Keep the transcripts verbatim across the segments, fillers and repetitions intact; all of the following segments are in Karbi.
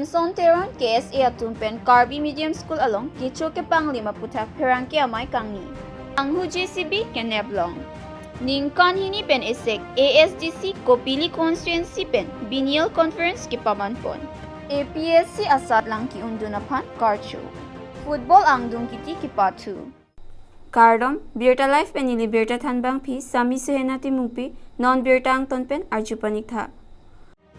Samson Teron, K S A atum pen Karbi Medium School along kecho kepanglim aputhak pherangke amei kangni. Anghu J C B kenep long. Ningkan hini pen esek A S D C Kopili constituency pen biennial conference kepamanpon. A P S C asatlang ki-undun aphan karcho. Football angdung kiti kepathu. Kardom, Birta Live pen neli Birta Thanbangpi, Sami Suhena Timungpi, non Birta angton pen arju panik tha.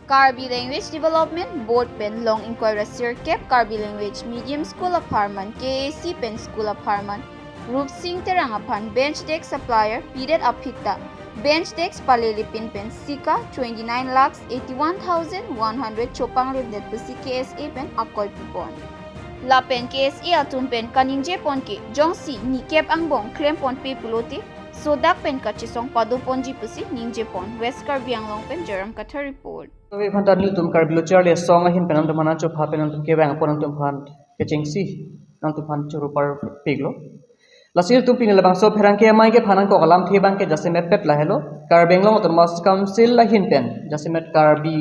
Karbi Language Development Board pen long ingkoi ra sirkep Karbi Language Medium School apharman K A C pen school apharman Rupsing Terang aphan bench desk supplier pidet aphi ta bench desk palelepin pen sika twenty nine lakhs eighty one thousand one hundred chopanglimdet pusi K S A pen akoi pupon. Lapen K S A atum pen kaningjepon ke jongsi nikep angbong klemponpe pulote sodak pen kachesong padoponji pusi ningjepon. West Karbi Anglong pen Joram Kathar report. Ave phan ta nelitum Karbi Lo Charli Asong ahin pen nangtum aphan chopha pen nangtum kevang apot nangtum aphan kechengsi nangtum aphan choro parpiklo. Lasi ilitum pini labangso pherangke amei kephan nangkok alamthe abangke jasemetpet lahelo. Karbi Anglong Autonomous Council ahin pen jasemet Karbi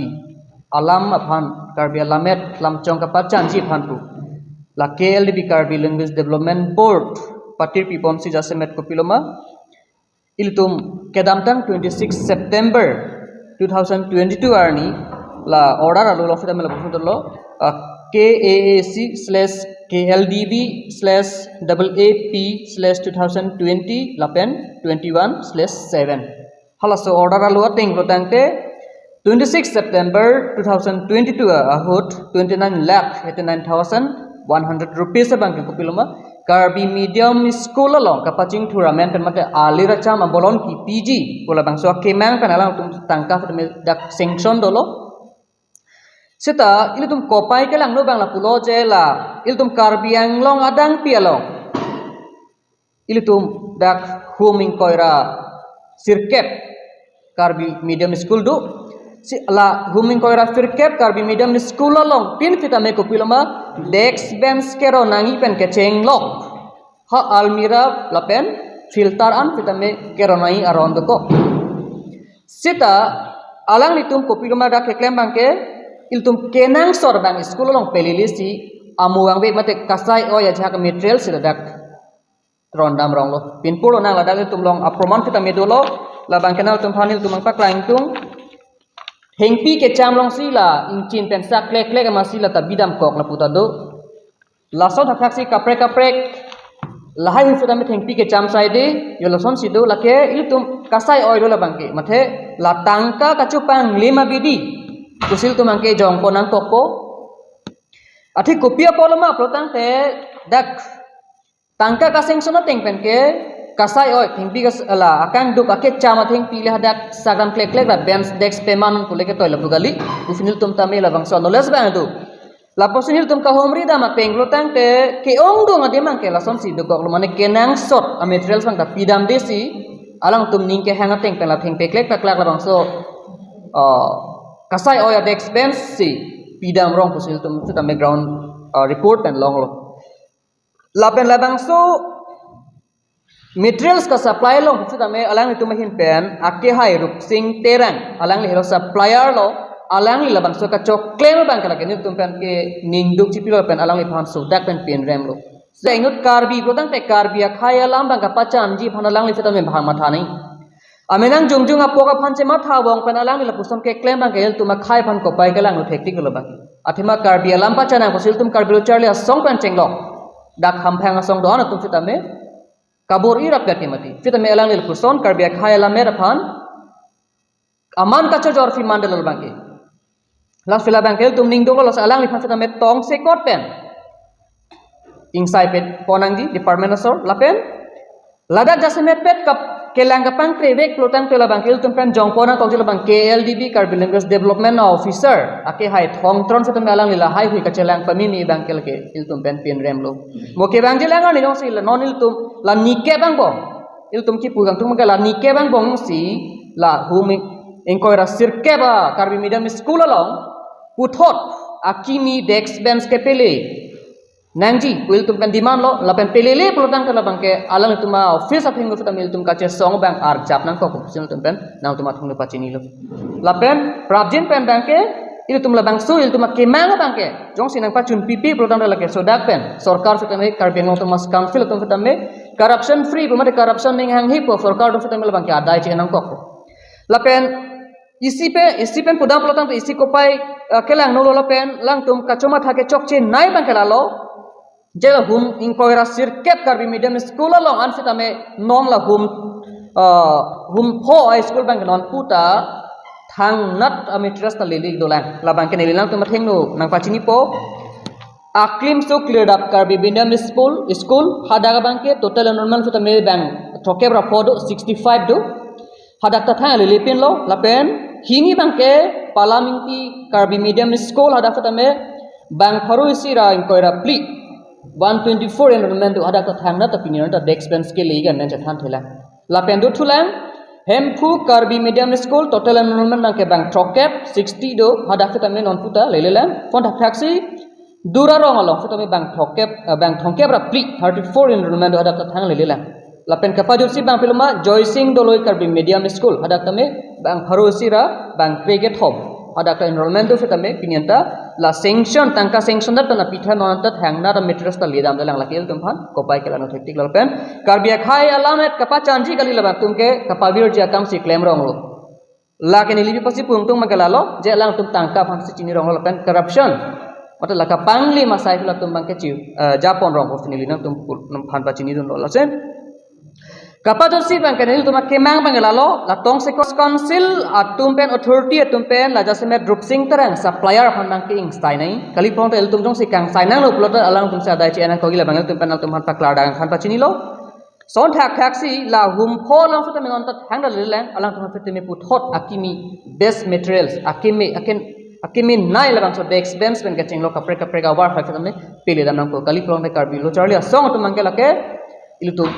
alam aphan, Karbi alamet lamchong kapachanji aphan pu la K L D B, Karbi Language Development Board patir piponsi jasemet kopiloma, ilitum kedamtang twenty six September two thousand twenty two arni la order alo lo sita mela lo, uh, K A A C slash K L D B slash double A P slash two thousand twenty lapen twenty one slash seven. Halaso order alo ateng lo tangte twenty six September two thousand twenty two ahut twenty nine lakh eighty nine thousand one hundred rupees abangke kopiloma Karbi Medium School along kapachingthur amen pen mate ali racham abolon kipiji pu labangso akemang pen alangtum tangka sita me dak sanction dolo. Sita ilitum kopai kelangno abang lapulo je la ilitum Karbi Anglong adangpi along ilitum dak hum ingkoi ra sirkep Karbi Medium School do. Si la hum ingkoi ra sirkep Karbi Medium School along pin sita me kopiloma desk bench keron nangji pen kechenglok, ha almirah lapen filter an sita me keron nangji aron dokok. Sita alanglitum kopiloma dak keklem abangke ilitum kenangsot abang school along pelelesi amu angve mate kasai oi ajahak material sita dak trondam ronglo. Pinpur lo nang ladak ilitum along aproman sita me dolo, labangke nangtum aphan ilitum nangpaklang tung. Thengpi kecham alongsi la ingchin pen sak klek klek amatsi la ta bidamkok lapu ta do. Lason thakthak si kaprek kaprek lahai hu sita me thengpi kecham saide, yo lasonsi do lake ilitum kasai oi lo labangke. Mate la tangka kachopanglim abidi pusi ilitum abangke jongpon nangkokpo. Athe kopi apotlo ma pulo tangte dak tangka ka-sanction ateng pen ke kasai oi thengpi kas-, la akangduk akecham athengpi le hadak sakdam klek klek ra bench desk peman pule ketoi lapu kali. Pusi nelitum tame labangso knowledge abang do. Lapusi nelitum kahumri dam ateng lo tangte ke-ongdung adim abangke lasonsi dokoklo mane kenangsot a-materials abang ta pidamdesi alangtum ning kehang ateng pen la thengpi klek paklak labangso, ah, kasai oi a-desk bench si pidam rong pusi nelitum sita me ground, ah, report pen longlo. Lapen labangso materials ka-supply along sita me alanglitum ahin pen akehai Rupsing Terang, alangli helo supplier lo, alangli labangso kachoklem abangke lake nelitum pen ke ningduk chipilo pen alangliphan sodak pen pinremlo. Sita inut Karbi pulo tangte Karbi akhei alam abang kapachanji aphan alangli sita me bhang matha nangji. Amenang jongjong apok aphan chematha abang pen alangli lapuson keklem abangke ilitum akhei aphan kopai kelangno thektik lo abang. Athema Karbi alam pachanang pusi ilitum Karbi Lo Charli Asong pen chenglok dak hamphang asong do-an atum sita me kabor-i rapet ke mati. Sita me alangli lapuson Karbi akhei alammet aphan aman kachojor si mandel abangke. Lasi labangke ilitum ningduklo, lasi alangliphan sita me tongsekot pen ingsai pet pon nangji department asor lapen ladak jasemetpet kap kelang kapangkrevek pulo tangte labangke ilitum pen jongpon nangkokji labang K L D B, Karbi Language Development Officer akehai Thongtron sita me alangli lahai hui kachelang pamimi abangke lake ilitum pen pinremlo. Mo kevangji lang arni jongsi la non ilitum la nikep angbong, ilitum kipu kangtung abangke la nikep angbong si la hum ingkoi ra sirkep a Karbi Medium School along puthot akimi desk bench kepele nangji pu ilitum pen demand lo, lapen pelele pulo tangte labangke alanglitum a-office apheng lo sita me ilitum kachesong abang arjap nangkok pusi ilitum pen nangtum athong le pachinilo. Lapen prapjin pen abangke Ilitum labangso, ilitum akemang abangke jongsi nangpachun pipe pulo tangte lake sodak pen sorkar sitame, Karbi Anglong Autonomous Council atum sitame corruption free pu mate corruption ning hanghepo sorkar atum sitame labangke adai che nangkok. Lapen isi pe, isi pen pudam pulo tangte isi kopai, eh, kelang nolo lapen alangtum kachomatha kechokche nei abangke lalo. Je la hum ingkoi ra sirkep Karbi medium school along an sitame non la hum, eh, hum pho a-school abangke non puta thangnat a-materials ta lele dolang. Labangke neli alangtum athengno nangpachinipo. Aklimso Klirdap Karbi Medium School, school hadak abangke total enrollment sitame bang throkkep ra pho do, sixty-five do. Hadak ta thang lele pinlo, lapen hini abangke Palam Ingti Karbi Medium School hadak sitame bang pharo isi ra ingkoi ra phli, one twenty-four enrollment do, hadak ta thangnat ta pini ta desk bench kele kan nen chethan thelang. Lapen dothulang Hemphu Karbi Medium School, total enrollment abangke bang throkkep, sixty do, hadak sitame non puta lelelang. Pon thakthak si Durarong along sitame bang throkkep, eh, bang thomkep ra phli, thirty-four enrollment do, hadak ta thang lelelang. Lapen kapajutsi abang pilo ma Joysing Doloi Karbi Medium School, hadak tame bang pharo isi ra bang krekethom, hadak ta enrollment do sitame pini ta la sanction, tangka sanction dat ta na pitha non ta thangnat a-materials ta ledam dolang, lake ilitum aphan kopai kelang thektik. Lapen Karbi akhai alam et kapachanji kali, labangtum ke kapavirji akam si klemronglo. Lake neli pi pasi pungtung abangke lalo, je alangtum tangka aphan si chinironglo lapen corruption, mate la kapangli masai latum abangke chi, eh, japon rongpo si neli nangtum pul-, nam aphan pachinidunlo lasi. Kapajutsi abangke nelitum akemang abangke lalo, la tongsekot council atum pen, authority atum pen, la jasemet Rupsing Terang supplier aphan abangke ingsai nai. Kali pulo tangte ilitum jongsi kangsai nanglo pulo tangte alangtum si adai che nangkok, labang ilitum pen alangtum aphan paklardang aphan pachinilo. Son thakthak si la hum pho along sitame non ta thang lelelang, alangtum sitame puthot akimi base materials, akimi, aken, akimi nei labangso desk bench pen kachinglo kaprek kaprek avar hai sitame peledam nangkok. Kali pulo tangte Karbi Lo Charli Asong atum abangke lake ilitum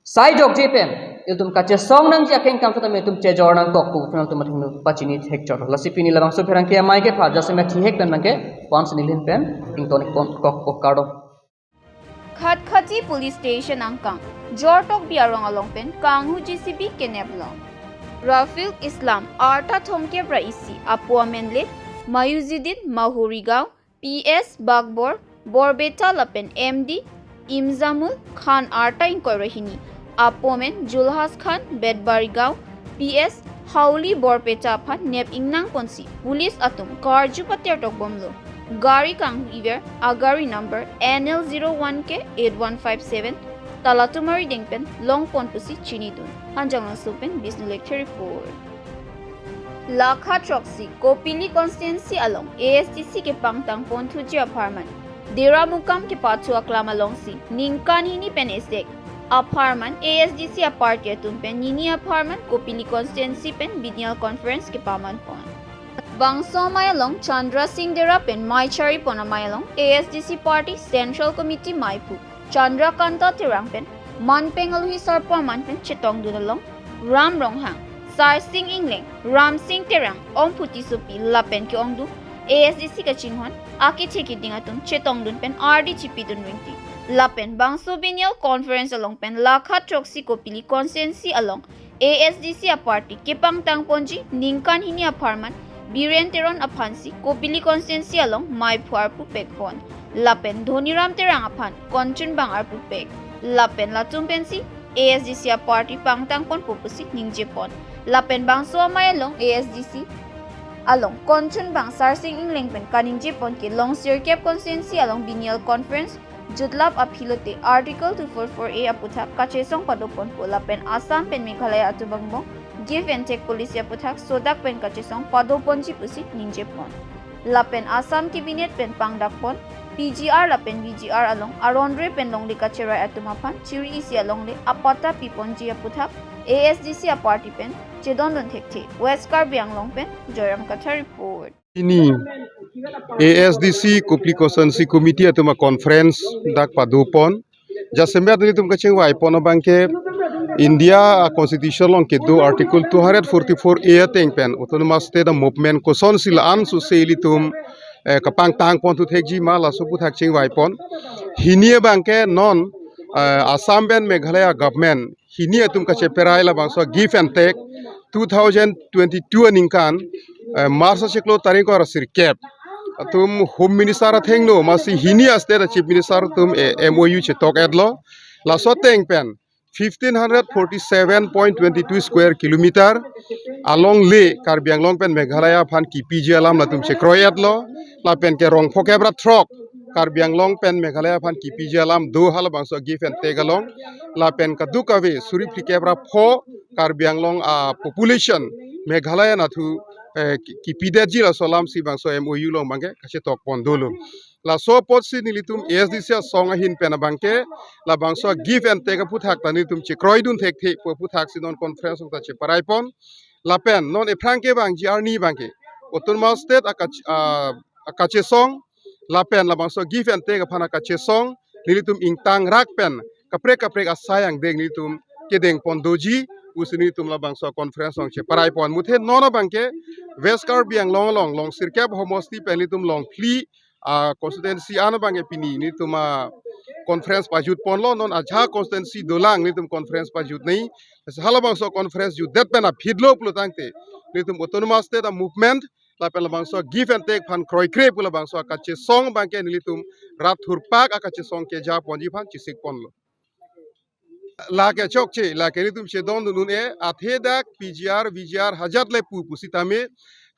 sai jokje pen ilitum kachesong nangji akengkam sitame ilitum chejor nangkok pu alangtum athengno pachini thekchot. Lasi pini labangso pherangke amei kepha jasemet thihek pen abangke pon si neli ahin pen ingtonik pon kokpo, kardom. Khatkhati Police Station angkang Jortokbi arong along pen kanghu J C B kenep long. Rafiul Islam, arta thomkep ra isi, apo amen le Mayuzuddin, Mahurigaon, P S Bakbor, Borbeta lapen M D Imzamul Khan, arta ingkoi ra hini, apo amen Julhas Khan, Betbarigaon, P S Hauli Borpeta aphan nep ingnang ponsi police atum karju pater tokbomlo. Gari kanghu iver, agari number N L zero one K eight one five seven, Talatumari deng pen long pon pusi chinidun. Hanjanglangso pen Bisnu Lekthe report. Lakha throksi Kopili constituency along A S D C kepangtang ponthuji apharman Deramukam kepathu aklam alongsi ningkan hini pen esek apharman A S D C aparty atum pen nini apharman Kopili constituency pen biennial conference kepaman pon. Bangso amei along Chandra Singh Dera pen mei chari pon amei along A S D C party Central Committee meiphu Chandra Kanta Terang pen manpeng alohi sarpo aman pen chetongdun along Ram Ronghang, Sarsing Engleng, Ramsing Terang, Omphu Tissopi lapen ke-ongdung A S D C kachinghon akethe keding atum chetongdun pen ardi chipidun ringti. Lapen bangso biennial conference along pen Lakha throksi Kopili constituency along A S D C aparty kepangtang ponji ningkan hini apharman Biren Teron aphansi Kopili constituency along meiphu arpu pekpon. Lapen Dhoniram Terang aphan konchun bang arpu pek. Lapen latum pensi A S D C aparty pangtang ponpo pusi ningjepon. Lapen bangso amei along A S D C along konchun bang Sarsing Engleng pen kaningjepon ke long sirkep constituency along biennial conference jutlap aphi lote Article two four four A aputhak kachesong padoponpo lapen Assam pen Meghalaya atum angbong give and take policy aputhak sodak pen kachesong padoponji pusi ningjepon. Lapen Assam Cabinet pen pangdakpon P G R lapen V G R along aron re pen longle kacherai atum aphan chiri isi alongle apatta piponji aputhak A S D C aparty pen chedondun thekthe. West Karbi Anglong pen Joyram Kathar report. Pini A S D C Kopili Constituency Committee atum a-conference dak padopon. Jasemet nelitum kachingvaipon abangke India a-constitution along kedo Article two hundred forty-four A ateng pen Autonomous State a-movement kosonsi la-an sose ilitum, eh, kapangtang ponthu thekji ma laso aputhak chingvaipon. Hini abangke non, eh, Assam pen Meghalaya government hini atum kacheperai labangso give and take two thousand twenty-two aningkan eh, March achiklo tarik ingkoi ra sirkep atum Home Minister athengno masi hini a state a Chief Minister atum, eh, M O U chetok-etlo. Laso ateng pen fifteen hundred forty-seven point twenty-two square kilometer alongle Karbi Anglong pen Meghalaya aphan kipiji alam latum chekroi-etlo. Lapen ke rong phokep ra throk Karbi Anglong pen Meghalaya aphan kipiji alam do halabangso give and take along. Lapen kadokave suri phlikep ra pho Karbi Anglong a population Meghalaya nathu, eh, ki-, kipidetji laso alamsi bangso M O U along abangke kachetok pon dolo. Laso apotsi nelitum A S D C asong ahin pen abangke labangso give and take aphuthak ta nelitum chekroidun thekthe pu aphuthaksi non conference ta cheparai pon. Lapen non ephrang kevangji arni abangke Autonomous State akach-, ah, akachesong lapen labangso give and take aphan akachesong nelitum ingtangrak pen kaprek kaprek asai angdeng nelitum kedeng pon doji pusi nelitum labangso conference along cheparai pon. Muthe non abangke West Karbi Anglong along, along sirkep homosti pen nelitum along phli, ah, constituency an abangke pini nelitum, ah, conference pajut ponlo. Non ajahak constituency dolang nelitum conference pajut nangji. Halabangso conference jutdet pen aphi lo pulo tangte nelitum Autonomous State a movement lapen labangso give and take aphan kroikre pu labangso akachesong abangke nelitum rat thurpak akachesong keja ponji aphan chesik ponlo. Lake chokche, lake nelitum chedondun un-e, athe dak P G R, V G R hajat le pu pusitame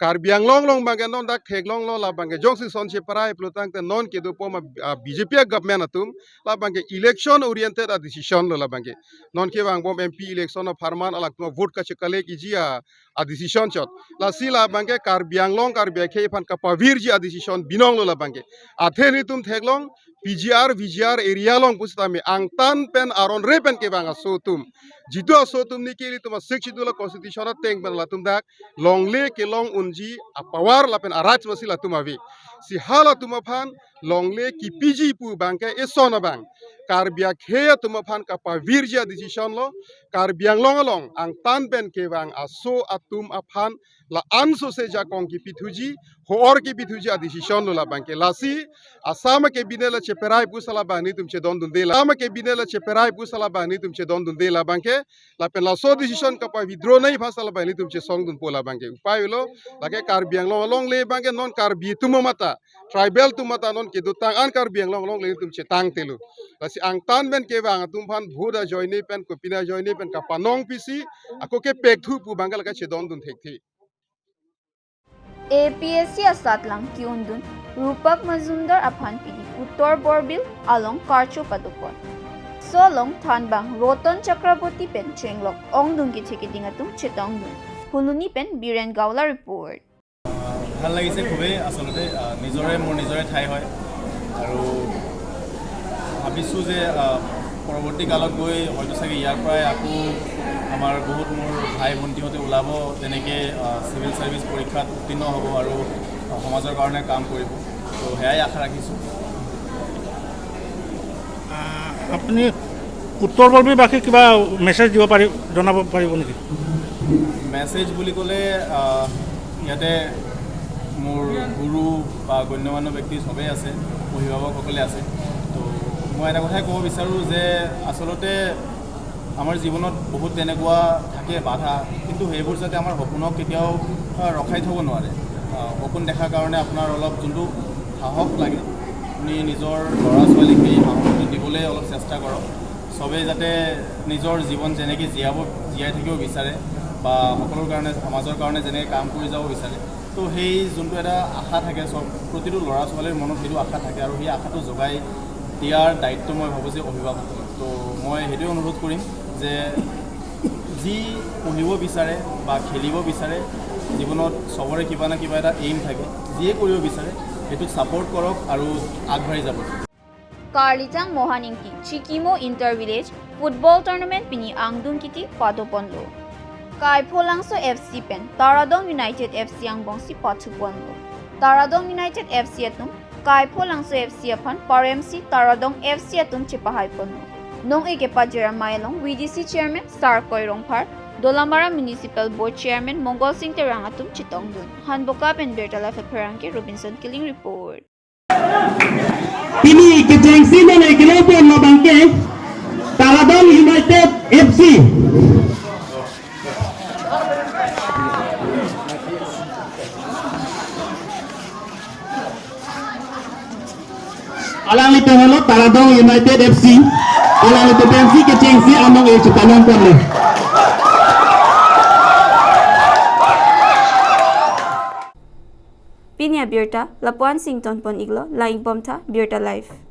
Karbi Anglong along abangke non dak theklonglo. Labangke jongsi son cheparai pulo tangte non kedo poma, ah, B J P a government atum labangke election oriented a decision lo labangke. Non kevangbom M P election apharman alak atum vote kache-collect-iji a, a decision chot. Lasi labangke Karbi Anglong Karbi akhei aphan kapavirji a decision binonglo labangke. Athe nelitum theklong P G R, V G R area along pusitame angtan pen aron re pen kevang aso atum. Jitu aso atum neke nelitum a Sixth Schedule constitution ateng pen latum dak longle kelong unji a power lapen a rights masi latum ave. Si halatum aphan longle kipiji pu abangke eson abang Karbi akhei atum aphan kapavirji a decision lo. Karbi Anglong along angtan pen kevang aso atum aphan la-an sose jakong kipithuji, ho-or kipithuji a decision lo labangke. Lasi Assam a cabinet la cheparai pusi labang nelitum chedondunde la. Assam a cabinet la cheparai pusi labang nelitum chedondunde labangke. Lapen laso decision kapa-withdraw nangji aphansi labang nelitum chesongdunpo labangke. Upai lo, lake Karbi Anglong alongle abangke non Karbi atum mata, tribal atum mata non kedotang an Karbi Anglong alongle nelitum chetangtelo. Lasi angtan pen kevang atum aphan vote ajoine pen, kopine ajoine pen kapanong pisi, ako kepekthu pu abangke lake chedondun thekthe. A P S C asatlang ki-undun Rupak Majumdar aphan pini Uttor Borbil along karcho padopon. Laso along thanbang Roton Chakraborty pen chenglok ongdung kethe keding atum chetongdun. Phuloni pen Biren Gowla report. ভাল লাগিছে খুবেই। আচলতে, আহ, নিজৰে, মোৰ নিজৰে ঠাই হয় আৰু ভাবিছোঁ যে, আহ, পৰৱৰ্তী কালত গৈ হয়তো চাগে ইয়াৰ পৰাই আকৌ আমাৰ বহুত মোৰ ভাই ভণ্টিহঁতে ওলাব, তেনেকে, আহ, চিভিল চাৰ্ভিচ পৰীক্ষাত উত্তীৰ্ণ হ'ব আৰু সমাজৰ কাৰণে কাম কৰিব। তো সেয়াই আশা ৰাখিছোঁ। আহ, আপুনি উত্তৰ বৰবিলবাসীক কিবা মেছেজ দিব পাৰি, জনাব পাৰিব নেকি? মেছেজ বুলি ক'লে, আহ, ইয়াতে মোৰ গুৰু বা গণ্যমান্য ব্যক্তি সবেই আছে, অভিভাৱকসকলে আছে। তো মই এটা কথাই ক'ব বিচাৰোঁ যে আচলতে আমাৰ জীৱনত বহুত তেনেকুৱা থাকে বাধা, কিন্তু সেইবোৰ যাতে আমাৰ সপোনক কেতিয়াও, আহ, ৰখাই থ'ব নোৱাৰে। আহ, সপোন দেখাৰ কাৰণে আপোনাৰ অলপ যোনটো সাহস লাগে, আপুনি নিজৰ ল'ৰা ছোৱালীক সেই সাহসটো দিবলৈ অলপ চেষ্টা কৰক। সবেই যাতে নিজৰ জীৱন যেনেকৈ জীয়াব, জীয়াই থাকিব বিচাৰে বা সকলোৰ কাৰণে, সমাজৰ কাৰণে যেনেকৈ কাম কৰি যাব বিচাৰে, তো সেই যোনটো এটা আশা থাকে, চব প্ৰতিটো ল'ৰা ছোৱালীৰ মনত সেইটো আশা থাকে আৰু সেই আশাটো জগাই দিয়াৰ দায়িত্ব মই ভাবোঁ যে অভিভাৱকৰ। তো মই সেইটোৱে অনুৰোধ কৰিম যে যি পঢ়িব বিচাৰে বা খেলিব বিচাৰে, জীৱনত সবৰে কিবা না কিবা এটা এইম থাকে, যিয়ে কৰিব বিচাৰে সেইটোক ছাপোৰ্ট কৰক আৰু আগবাঢ়ি যাব। Karlitang Mohan Ingti Chikimo Inter Village Football Tournament pini angdung kiti padoponlo. Kaipholangso F C pen Taradong United F C angbongsi pathuponlo. Taradong United F C atum Kaipholangso F C aphan paremsi Taradong F C atum chepahaiponlo. Nong-e kepajir amei along V D C Chairman Sarkoi Rongphar, Dolamara Municipal Board Chairman Mongol Sing Terang atum chetongdun. Hanboka pen Birta Live Pherangke Robinson Killing report. Pini kechengsi nang ekelopon abangke Taradong United F C. Alangliphan helo Taradong United F C. Alangliphan pensi kechengsi among e chepalong ponlo. Pini abirta lapu-an si ingtonpon iklo, lang-ik bomtha, Birta Live.